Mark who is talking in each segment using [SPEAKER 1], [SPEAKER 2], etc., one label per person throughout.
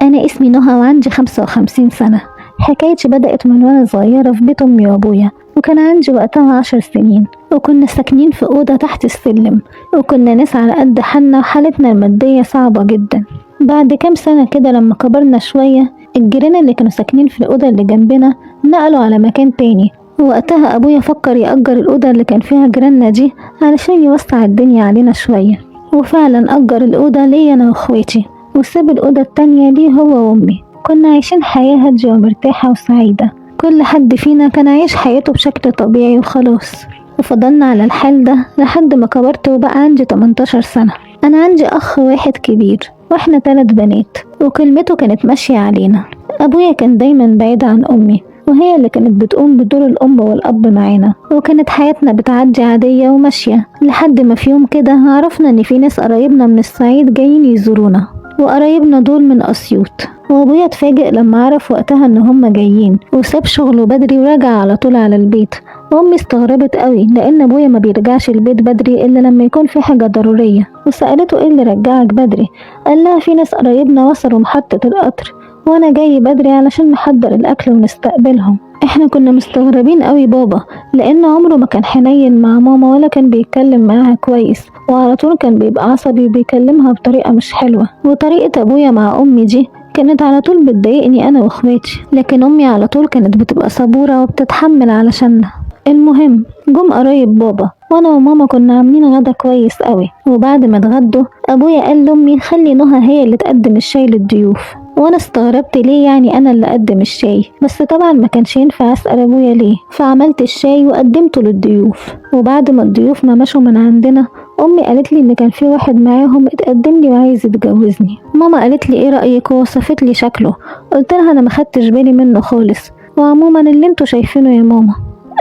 [SPEAKER 1] أنا اسمي نهى وعندي 55 سنة. حكايتي بدأت من وأنا صغيرة في بيت أمي وأبويا، وكان عندي وقتها 10 سنين، وكنا ساكنين في أوضة تحت السلم، وكنا ناس على قد حالنا وحالتنا المادية صعبة جدا. بعد كام سنة كده لما كبرنا شوية، الجيران اللي كانوا ساكنين في الأوضة اللي جنبنا نقلوا على مكان تاني. وقتها أبويا فكر يأجر الأوضة اللي كان فيها جيراننا دي علشان يوسع الدنيا علينا شوية، وفعلا أجر الأوضة ليا أنا وأخواتي، وساب الأوضة التانية ليه هو وأمي. كنا عايشين حياة هادية ومرتاحة وسعيدة، كل حد فينا كان عايش حياته بشكل طبيعي وخلاص. وفضلنا على الحال ده لحد ما كبرت وبقى عندي 18 سنة. أنا عندي أخ واحد كبير وإحنا 3 بنات، وكلمته كانت ماشية علينا. أبويا كان دايما بعيد عن أمي، وهي اللي كانت بتقوم بدور الأم والأب معانا، وكانت حياتنا بتعدي عادية وماشية لحد ما في يوم كده عرفنا إن في ناس قرايبنا من الصعيد جايين يزورونا، وقرايبنا دول من أسيوط. وأبويا اتفاجئ لما عرف وقتها إن هما جايين، وساب شغله بدري ورجع على طول على البيت. وأمي استغربت قوي لأن أبويا ما بيرجعش البيت بدري إلا لما يكون في حاجة ضرورية، وسألته إيه اللي رجعك بدري؟ قال لها في ناس قرايبنا وصلوا محطة القطر وأنا جاي بدري علشان نحضر الأكل ونستقبلهم. احنا كنا مستغربين قوي بابا، لأن عمره ما كان حنين مع ماما ولا كان بيتكلم معاها كويس، وعلى طول كان بيبقى عصبي وبيكلمها بطريقة مش حلوة. وطريقة أبويا مع أمي دي كانت على طول بتضايقني أنا وإخواتي، لكن أمي على طول كانت بتبقى صبورة وبتتحمل علشاننا. المهم جم قرايب بابا، وانا وماما كنا عاملين غدا كويس قوي، وبعد ما اتغدوا ابويا قال لامي خلي نهى هي اللي تقدم الشاي للضيوف. وانا استغربت ليه يعني انا اللي اقدم الشاي، بس طبعا ما كانش ينفع اسال ابويا ليه، فعملت الشاي وقدمته للضيوف. وبعد ما الضيوف ما مشوا من عندنا، امي قالت لي ان كان في واحد معاهم اتقدم لي وعايز يتجوزني. ماما قالت لي ايه رايك ووصفت لي شكله. قلت لها انا ما خدتش بالي منه خالص، وعموما اللي انتوا شايفينه يا ماما،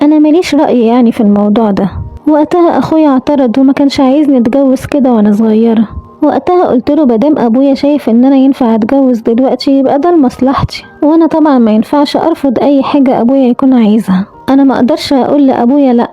[SPEAKER 1] انا ماليش رأي يعني في الموضوع ده. وقتها اخويا اعترض وما كانش عايزني اتجوز كده وانا صغيرة. وقتها قلت له مادام ابويا شايف ان انا ينفع اتجوز دلوقتي يبقى ده لمصلحتي، وانا طبعا ما ينفعش ارفض اي حاجة ابويا يكون عايزها، انا ما اقدرش اقول لابويا لا.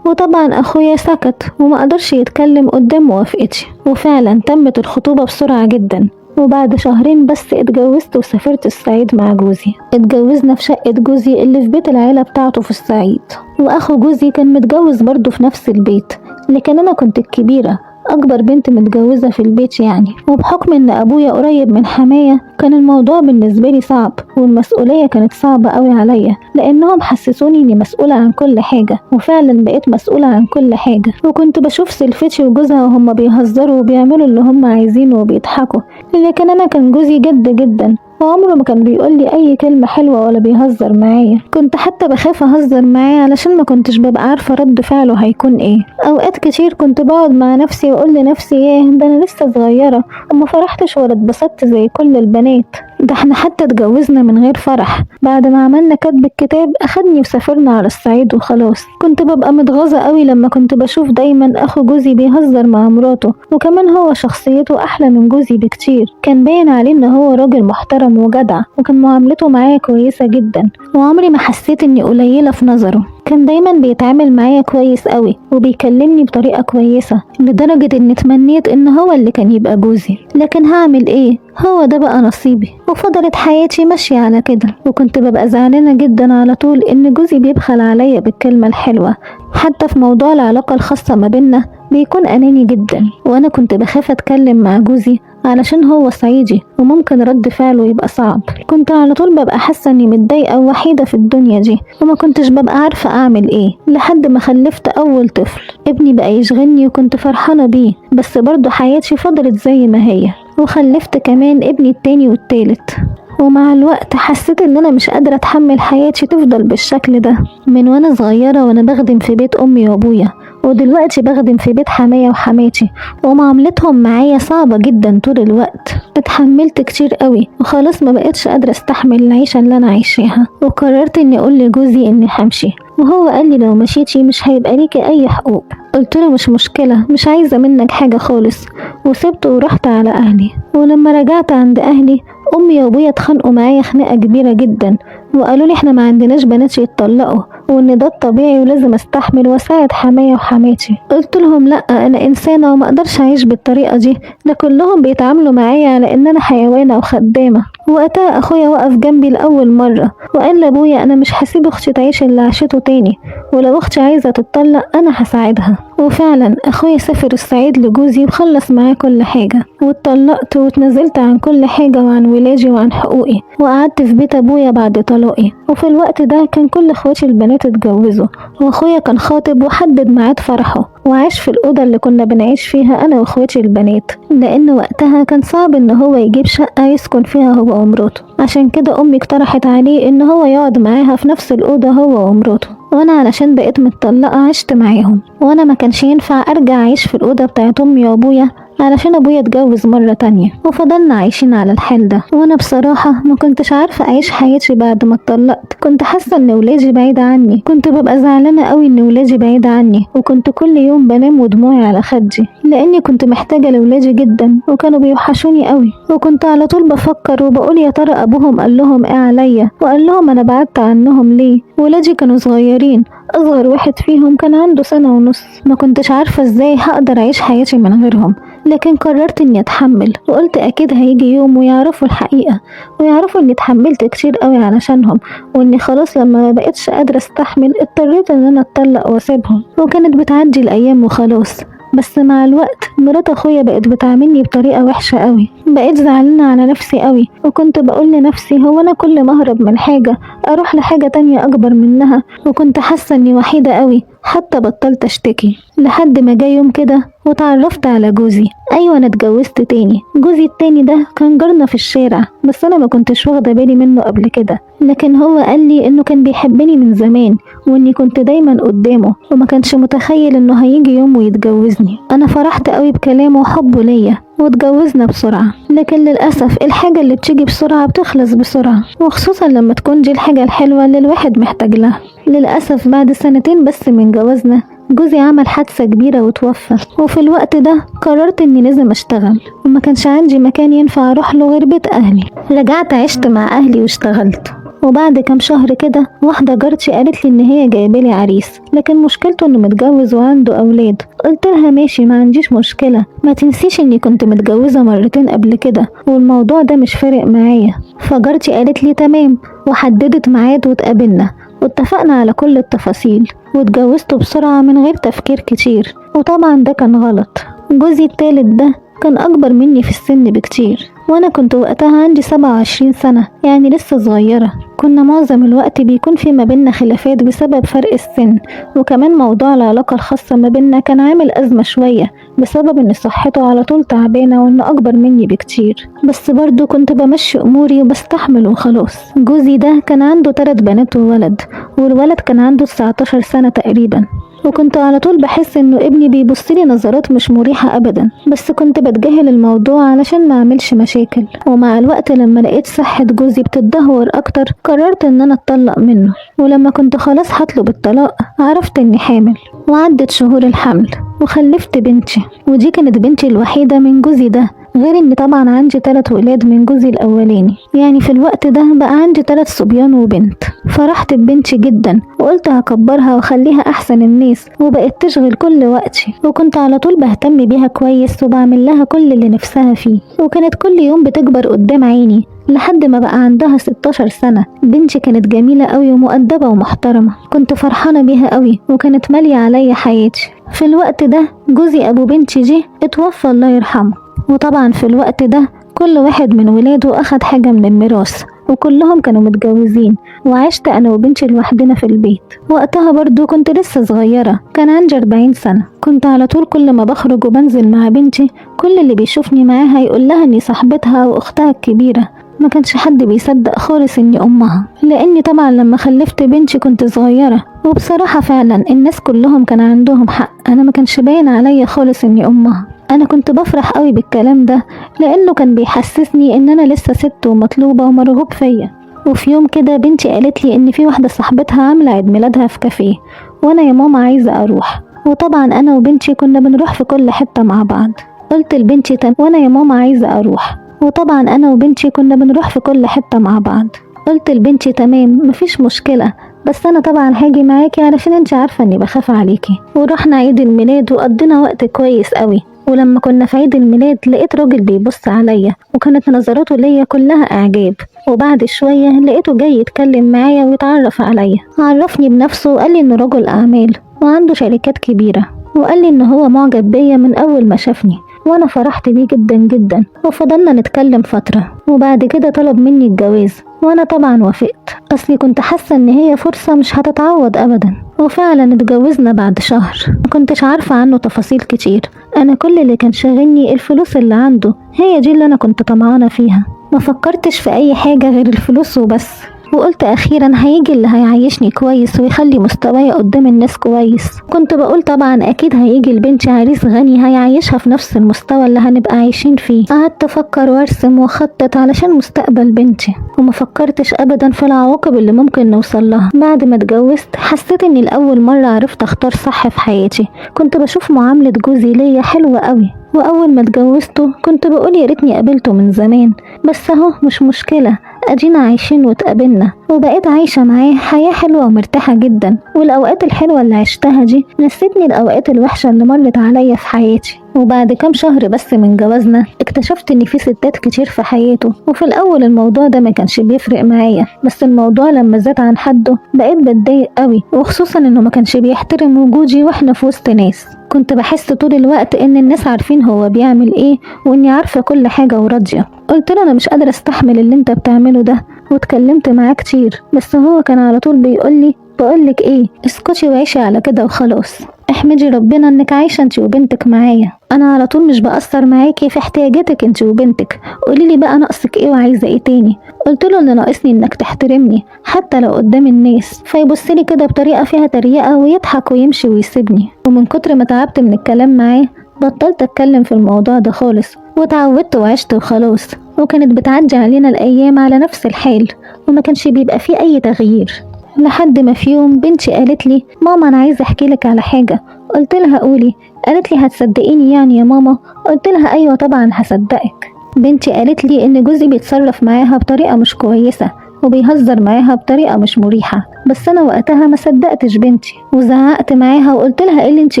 [SPEAKER 1] وطبعا اخويا سكت وما قدرش يتكلم قدام موافقتي، وفعلا تمت الخطوبة بسرعة جدا. وبعد شهرين بس اتجوزت وسافرت الصعيد مع جوزي. اتجوزنا في شقة جوزي اللي في بيت العيلة بتاعته في الصعيد، واخو جوزي كان متجوز برضه في نفس البيت، لكن انا كنت الكبيرة، اكبر بنت متجوزة في البيت يعني. وبحكم ان ابويا قريب من حماية كان الموضوع بالنسبة لي صعب، والمسؤولية كانت صعبة قوي عليا، لانهم حسسوني اني مسؤولة عن كل حاجة، وفعلا بقيت مسؤولة عن كل حاجة. وكنت بشوف سلفتي وجوزها وهم بيهزروا وبيعملوا اللي هم عايزينه وبيضحكوا، لكن انا كان جوزي جد جدا وعمره ما كان بيقول لي اي كلمة حلوة ولا بيهزر معايا. كنت حتى بخاف اهزر معاه علشان ما كنتش ببقى عارفة رد فعله هيكون ايه. اوقات كتير كنت بقعد مع نفسي واقول لنفسي ايه ده، انا لسه صغيرة وما فرحتش ولا اتبسطت زي كل البنات، ده احنا حتى اتجوزنا من غير فرح، بعد ما عملنا كتب الكتاب اخدني وسافرنا على الصعيد وخلاص. كنت ببقى متغاظة قوي لما كنت بشوف دايما اخو جوزي بيهزر مع مراته، وكمان هو شخصيته احلى من جوزي بكتير، كان باين عليه ان هو راجل محترم وجدع، وكان معاملته معايا كويسة جدا، وعمري ما حسيت اني قليلة في نظره. كان دايما بيتعامل معايا كويس قوي وبيكلمني بطريقة كويسة، لدرجة اني تمنيت ان هو اللي كان يبقى جوزي، لكن هعمل ايه، هو ده بقى نصيبي. وفضلت حياتي ماشية على كده، وكنت ببقى زعلانة جدا على طول ان جوزي بيبخل عليا بالكلمة الحلوة، حتى في موضوع العلاقة الخاصة ما بينا بيكون أناني جدا. وانا كنت بخاف اتكلم مع جوزي علشان هو صعيدي وممكن رد فعله يبقى صعب. كنت على طول ببقى حاسة اني متضايقة ووحيدة في الدنيا دي، وما كنتش ببقى عارفة اعمل ايه، لحد ما خلفت اول طفل. ابني بقى يشغلني وكنت فرحانة بيه، بس برضو حياتي فضلت زي ما هي. وخلفت كمان ابني التاني والتالت، ومع الوقت حسيت ان انا مش قادرة اتحمل حياتي تفضل بالشكل ده. من وانا صغيرة وانا بخدم في بيت امي وابويا، ودلوقتي بخدم في بيت حماية وحماتي، ومعاملتهم معايا صعبة جدا طول الوقت. اتحملت كتير قوي وخلاص ما بقتش قادرة استحمل العيشة اللي انا عايشاها، وقررت اني اقول لجوزي اني همشي، وهو قال لي لو مشيتي مش هيبقى ليكي اي حقوق. قلت له مش مشكلة، مش عايزة منك حاجة خالص، وسبته ورحت على اهلي. ولما رجعت عند اهلي امي وابويا اتخانقوا معايا خناقة كبيرة جدا، وقالوا لي احنا ما عندناش بنات يتطلقوا، وان ده الطبيعي ولازم استحمل واساعد حمايا وحماتي. قلت لهم لا، انا انسانه وما اقدرش اعيش بالطريقه دي، ده كلهم بيتعاملوا معايا على ان انا حيوانه وخدامه. وقتها اخويا وقف جنبي لأول مرة وقال لابويا انا مش هسيب اختي تعيش اللي عاشته تاني، ولو اختي عايزة تتطلق انا هساعدها. وفعلا اخويا سافر الصعيد لجوزي وخلص معاه كل حاجة، واتطلقت واتنازلت عن كل حاجة وعن ولادي وعن حقوقي، وقعدت في بيت ابويا بعد طلاقي. وفي الوقت ده كان كل اخواتي البنات اتجوزوا، واخويا كان خاطب وحدد ميعاد فرحه، وعاش في الأوضة اللي كنا بنعيش فيها أنا واخواتي البنات، لأن وقتها كان صعب إن هو يجيب شقة يسكن فيها هو ومراته. عشان كده أمي اقترحت عليه إن هو يقعد معاها في نفس الأوضة هو ومراته، وأنا علشان بقيت متطلقة عشت معاهم. وأنا ما كانش ينفع أرجع أعيش في الأوضة بتاعت أمي وأبويا علشان أبويا اتجوز مرة تانية، وفضلنا عايشين على الحال ده. وأنا بصراحة ما كنتش عارفة أعيش حياتي بعد ما اتطلقت، كنت حاسة إن ولادي بعيدة عني، كنت ببقى زعلانة قوي إن ولادي بعيدة عني، وكنت كل يوم بنام ودموعي على خدي لأني كنت محتاجة لولادي جدا وكانوا بيوحشوني قوي. وكنت على طول بفكر وبقول يا ترى أبوهم قال لهم إيه عليا، وقال لهم أنا بعدت عنهم ليه. ولادي كانوا صغيرين، أصغر واحد فيهم كان عنده 1.5 سنة. ما كنتش عارفة إزاي هقدر أعيش حياتي من غيرهم، لكن قررت إني أتحمل، وقلت أكيد هيجي يوم ويعرفوا الحقيقة، ويعرفوا إني اتحملت كتير قوي علشانهم، وإني خلاص لما ما بقتش قادرة أستحمل اضطريت إن أنا أتطلق وأسيبهم. وكانت بتعدي الأيام وخلاص، بس مع الوقت مرات اخويا بقت بتعاملني بطريقة وحشة قوي، بقيت زعلانة على نفسي قوي، وكنت بقول لنفسي هو انا كل ما اهرب من حاجة اروح لحاجة تانية اكبر منها، وكنت حاسه اني وحيده قوي، حتى بطلت اشتكي. لحد ما جه يوم كده وتعرفت على جوزي. ايوه انا اتجوزت تاني. جوزي التاني ده كان جارنا في الشارع، بس انا ما كنتش واخده بالي منه قبل كده، لكن هو قال لي انه كان بيحبني من زمان، واني كنت دايما قدامه، وما كانش متخيل انه هيجي يوم ويتجوزني. انا فرحت قوي بكلامه وحبه ليا، واتجوزنا بسرعة. لكن للأسف الحاجة اللي بتيجي بسرعة بتخلص بسرعة، وخصوصا لما تكون دي الحاجة الحلوة اللي الواحد محتاج لها. للأسف بعد 2 سنين بس من جوازنا جوزي عمل حادثة كبيرة وتوفى، وفي الوقت ده قررت اني لازم اشتغل، وما كانش عندي مكان ينفع اروح له غير بيت اهلي. رجعت عشت مع اهلي واشتغلت، وبعد كام شهر كده واحدة جارتي قالت لي ان هي جايبالي عريس، لكن مشكلته انه متجوز وعنده اولاد. قلت لها ماشي ما عنديش مشكلة، ما تنسيش اني كنت متجوزة 2 مرات قبل كده والموضوع ده مش فارق معايا. فجارتي قالت لي تمام، وحددت ميعاد واتقابلنا واتفقنا على كل التفاصيل، واتجوزته بسرعة من غير تفكير كتير، وطبعا ده كان غلط. جوزي التالت ده كان أكبر مني في السن بكتير، وأنا كنت وقتها عندي 27 سنة، يعني لسه صغيرة. كنا معظم الوقت بيكون في ما بينا خلافات بسبب فرق السن، وكمان موضوع العلاقة الخاصة ما بينا كان عامل أزمة شوية بسبب إن صحته على طول تعبانة وإنه أكبر مني بكتير، بس برضو كنت بمشي أموري وبستحمل وخلاص. جوزي ده كان عنده 3 بنات وولد، والولد كان عنده 19 سنة تقريبا، وكنت على طول بحس انه ابني بيبصلي نظرات مش مريحة ابدا، بس كنت بتجاهل الموضوع علشان ما اعملش مشاكل. ومع الوقت لما لقيت صحة جوزي بتتدهور اكتر قررت ان انا اتطلق منه، ولما كنت خلاص هطلب الطلاق عرفت اني حامل. وعدت شهور الحمل وخلفت بنتي، ودي كانت بنتي الوحيدة من جوزي ده، غير ان طبعا عندي 3 ولاد من جوزي الاولاني، يعني في الوقت ده بقى عندي 3 صبيان وبنت. فرحت ببنتي جدا وقلت هكبرها واخليها احسن الناس، وبقت تشغل كل وقتي، وكنت على طول بهتم بيها كويس وبعمل لها كل اللي نفسها فيه، وكانت كل يوم بتكبر قدام عيني لحد ما بقى عندها 16 سنة. بنتي كانت جميلة قوي ومؤدبة ومحترمة، كنت فرحانة بيها قوي وكانت مالية عليا حياتي. في الوقت ده جوزي ابو بنتي جه اتوفى الله يرحمه، وطبعا في الوقت ده كل واحد من ولاده أخد حاجة من الميراث، وكلهم كانوا متجوزين، وعشت أنا وبنتي لوحدنا في البيت. وقتها برضو كنت لسه صغيرة، كان عندي 40 سنة. كنت على طول كل ما بخرج وبنزل مع بنتي كل اللي بيشوفني معاها يقول لها إني صاحبتها وأختها الكبيرة، ما كانش حد بيصدق خالص إني أمها، لأني طبعا لما خلفت بنتي كنت صغيرة. وبصراحة فعلا الناس كلهم كان عندهم حق، أنا ما كانش باين عليا خالص إني أمها. أنا كنت بفرح قوي بالكلام ده لأنه كان بيحسسني إن أنا لسه ست ومطلوبة ومرغوب فيا. وفي يوم كده بنتي قالت لي إن في واحدة صاحبتها عاملة عيد ميلادها في كافيه، وأنا يا ماما عايزة أروح، وطبعا أنا وبنتي كنا بنروح في كل حتة مع بعض. قلت لبنتي وأنا يا ماما عايزة أروح، وطبعا أنا وبنتي كنا بنروح في كل حتة مع بعض. قلت لبنتي تمام مفيش مشكلة، بس أنا طبعا هاجي معاكي علشان انت عارفة إني بخاف عليكي. ورحنا عيد الميلاد وقضينا وقت كويس قوي، ولما كنا في عيد الميلاد لقيت راجل بيبص عليا وكانت نظراته ليا كلها اعجاب. وبعد شوية لقيته جاي يتكلم معايا ويتعرف عليا. عرفني بنفسه وقال لي انه رجل اعمال وعنده شركات كبيرة، وقال لي ان هو معجب بيا من اول ما شافني، وانا فرحت بيه جدا جدا. وفضلنا نتكلم فترة، وبعد كده طلب مني الجواز، وانا طبعا وافقت، اصلي كنت حاسة ان هي فرصة مش هتتعوض ابدا. وفعلا اتجوزنا بعد شهر. ما كنتش عارفة عنه تفاصيل كتير، انا كل اللي كان شاغلني الفلوس اللي عنده، هي دي اللي انا كنت طمعانة فيها. ما فكرتش في اي حاجة غير الفلوس وبس. وقلت اخيرا هيجي اللي هيعيشني كويس ويخلي مستواي قدام الناس كويس. كنت بقول طبعا اكيد هيجي لبنتي عريس غني هيعيشها في نفس المستوى اللي هنبقى عايشين فيه. قعدت افكر وارسم واخطط علشان مستقبل بنتي، وما فكرتش ابدا في العواقب اللي ممكن نوصل لها. بعد ما اتجوزت حسيت اني لاول مرة عرفت اختار صح في حياتي. كنت بشوف معاملة جوزي ليا حلوة قوي، واول ما اتجوزته كنت بقول يا ريتني قابلته من زمان، بس اهو مش مشكلة، ادينا عايشين واتقابلنا، وبقيت عايشة معاه حياة حلوة ومرتاحة جدا. والاوقات الحلوة اللي عشتها دي نسيتني الاوقات الوحشة اللي مرت عليا في حياتي. وبعد كام شهر بس من جوازنا اكتشفت ان في ستات كتير في حياته، وفي الاول الموضوع ده ما كانش بيفرق معايا، بس الموضوع لما زاد عن حده بقيت بتضايق قوي، وخصوصا انه ما كانش بيحترم وجودي واحنا في وسط ناس. كنت بحس طول الوقت ان الناس عارفين هو بيعمل ايه، واني عارفة كل حاجة وراضية. قلت له انا مش قادرة استحمل اللي انت بتعمله ده، واتكلمت معاه كتير، بس هو كان على طول بيقولي بقولك ايه، اسكتي وعيشي على كده وخلاص، احمدي ربنا انك عايشة انت وبنتك معايا، انا على طول مش بقصر معاكي في احتياجاتك انت وبنتك، قوليلي بقى ناقصك ايه وعايزة ايه تاني. قلت له ان ناقصني انك تحترمني حتى لو قدام الناس، فيبصلي كده بطريقة فيها تريقة ويضحك ويمشي ويسيبني. ومن كتر ما تعبت من الكلام معاه بطلت اتكلم في الموضوع ده خالص، واتعودت وعشت وخلاص. وكانت بتعدي علينا الايام على نفس الحال، وما كانش بيبقى فيه اي تغيير، لحد ما في يوم بنتي قالت لي ماما انا عايزه احكي لك على حاجة. قلت لها قولي. قالت لي هتصدقيني يعني يا ماما؟ قلت لها ايوه طبعا هصدقك. بنتي قالت لي ان جوزي بيتصرف معاها بطريقة مش كويسة وبيهزر معاها بطريقة مش مريحه، بس انا وقتها ما صدقتش بنتي وزعقت معاها وقلت لها ايه اللي انت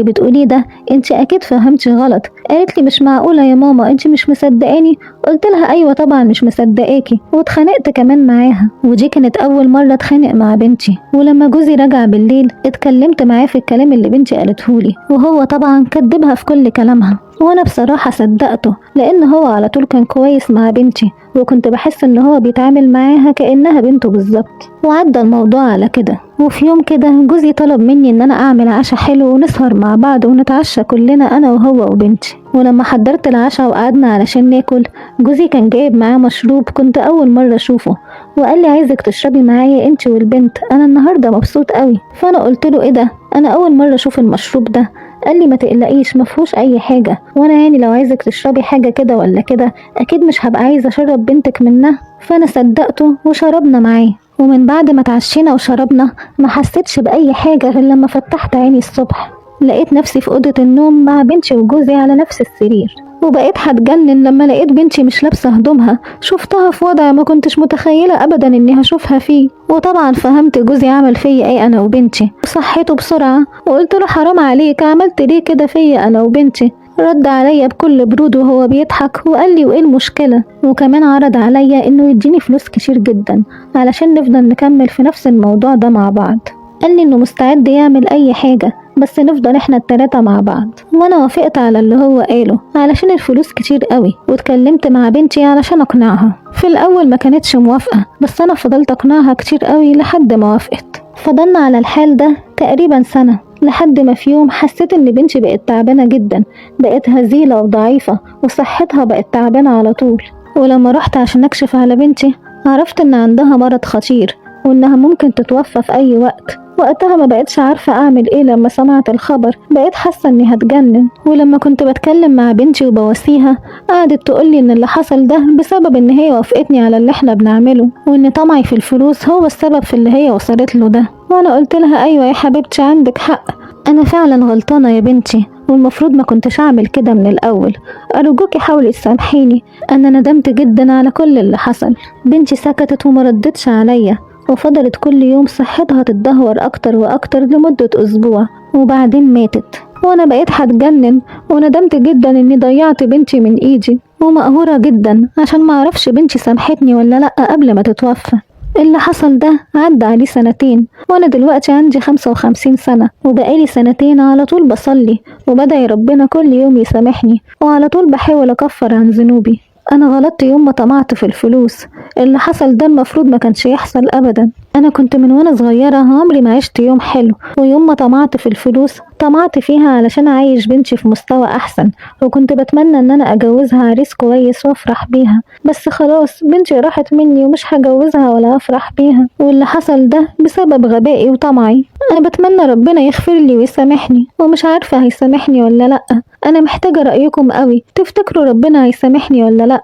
[SPEAKER 1] بتقوليه ده، انت اكيد فهمتي غلط. قالت لي مش معقولة يا ماما، انت مش مصدقاني؟ قلت لها ايوه طبعا مش مصدقاكي، واتخانقت كمان معاها. ودي كانت اول مرة اتخانق مع بنتي. ولما جوزي رجع بالليل اتكلمت معاه في الكلام اللي بنتي قالتهولي، وهو طبعا كدبها في كل كلامها، وانا بصراحة صدقته لان هو على طول كان كويس مع بنتي، وكنت بحس ان هو بيتعامل معاها كانها بنته بالظبط. وعدى الموضوع على كده. وفي يوم كده جوزي طلب مني ان انا اعمل عشاء حلو ونسهر مع بعض ونتعشى كلنا انا وهو وبنتي. ولما حضرت العشاء وقعدنا علشان ناكل، جوزي كان جايب معاه مشروب كنت اول مرة اشوفه، وقال لي عايزك تشربي معايا انت والبنت، انا النهارده مبسوط قوي. فانا قلت له ايه ده، انا اول مرة اشوف المشروب ده. قال لي ما تقلقيش مفهوش اي حاجة، وانا يعني لو عايزك تشربي حاجة كده ولا كده اكيد مش هبقى عايزه اشرب بنتك منها. فانا صدقته وشربنا معاه. ومن بعد ما اتعشينا وشربنا ما حسيتش باي حاجة غير لما فتحت عيني الصبح لقيت نفسي في اوضة النوم مع بنتي وجوزي على نفس السرير. وبقيت هتجنن لما لقيت بنتي مش لابسه هدومها، شفتها في وضع ما كنتش متخيله ابدا اني هشوفها فيه. وطبعا فهمت جوزي عمل فيا ايه انا وبنتي، وصحيته بسرعة وقلت له حرام عليك، عملت ليه كده فيا انا وبنتي؟ رد عليا بكل برود وهو بيضحك وقال لي وايه المشكلة، وكمان عرض عليا انه يديني فلوس كتير جدا علشان نفضل نكمل في نفس الموضوع ده مع بعض. قال لي انه مستعد يعمل اي حاجة بس نفضل احنا التلاتة مع بعض، وانا وافقت على اللي هو قاله علشان الفلوس كتير قوي. واتكلمت مع بنتي علشان اقنعها، في الاول ما كانتش موافقة، بس انا فضلت اقنعها كتير قوي لحد ما وافقت. فضلنا على الحال ده تقريبا سنة، لحد ما في يوم حسيت ان بنتي بقت تعبانة جدا، بقت هزيلة وضعيفة وصحتها بقت تعبانة على طول. ولما رحت عشان اكشف على بنتي عرفت ان عندها مرض خطير وانها ممكن تتوفى في اي وقت. وقتها ما بقتش عارفة اعمل ايه لما سمعت الخبر، بقيت حاسة اني هتجنن. ولما كنت بتكلم مع بنتي وبواسيها قعدت تقولي ان اللي حصل ده بسبب ان هي وافقتني على اللي احنا بنعمله، وان طمعي في الفلوس هو السبب في اللي هي وصلت له ده. وانا قلت لها ايوه يا حبيبتي عندك حق، انا فعلا غلطانة يا بنتي، والمفروض ما كنتش اعمل كده من الاول، ارجوكي حاولي تسامحيني، انا ندمت جدا على كل اللي حصل. بنتي سكتت وما ردتش عليا، وفضلت كل يوم صحتها تتدهور اكتر واكتر لمدة اسبوع، وبعدين ماتت. وانا بقيت هتجنن وندمت جدا اني ضيعت بنتي من ايدي، ومقهورة جدا عشان معرفش بنتي سامحتني ولا لأ قبل ما تتوفى. اللي حصل ده عدى عليه سنتين، وانا دلوقتي عندي 55 سنة، وبقالي سنتين على طول بصلي وبدعي ربنا كل يوم يسامحني، وعلى طول بحاول اكفر عن ذنوبي. انا غلطت يوم ما طمعت في الفلوس، اللي حصل ده المفروض ما كانش يحصل ابدا. انا كنت من وانا صغيرة عمري ما عشت يوم حلو، ويوم ما طمعت في الفلوس طمعت فيها علشان اعيش بنتي في مستوى احسن، وكنت بتمنى ان انا اجوزها عريس كويس وافرح بيها، بس خلاص بنتي راحت مني ومش هجوزها ولا افرح بيها، واللي حصل ده بسبب غبائي وطمعي. انا بتمنى ربنا يغفر لي ويسامحني، ومش عارفة هيسامحني ولا لأ. انا محتاجة رأيكم قوي، تفتكروا ربنا هيسامحني ولا لأ؟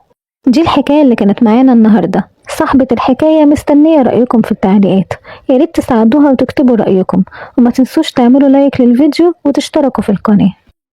[SPEAKER 1] دي الحكاية اللي كانت معانا النهاردة. صاحبة الحكاية مستنية رأيكم في التعليقات، ياريت تساعدوها وتكتبوا رأيكم، وما تنسوش تعملوا لايك للفيديو وتشتركوا في القناة.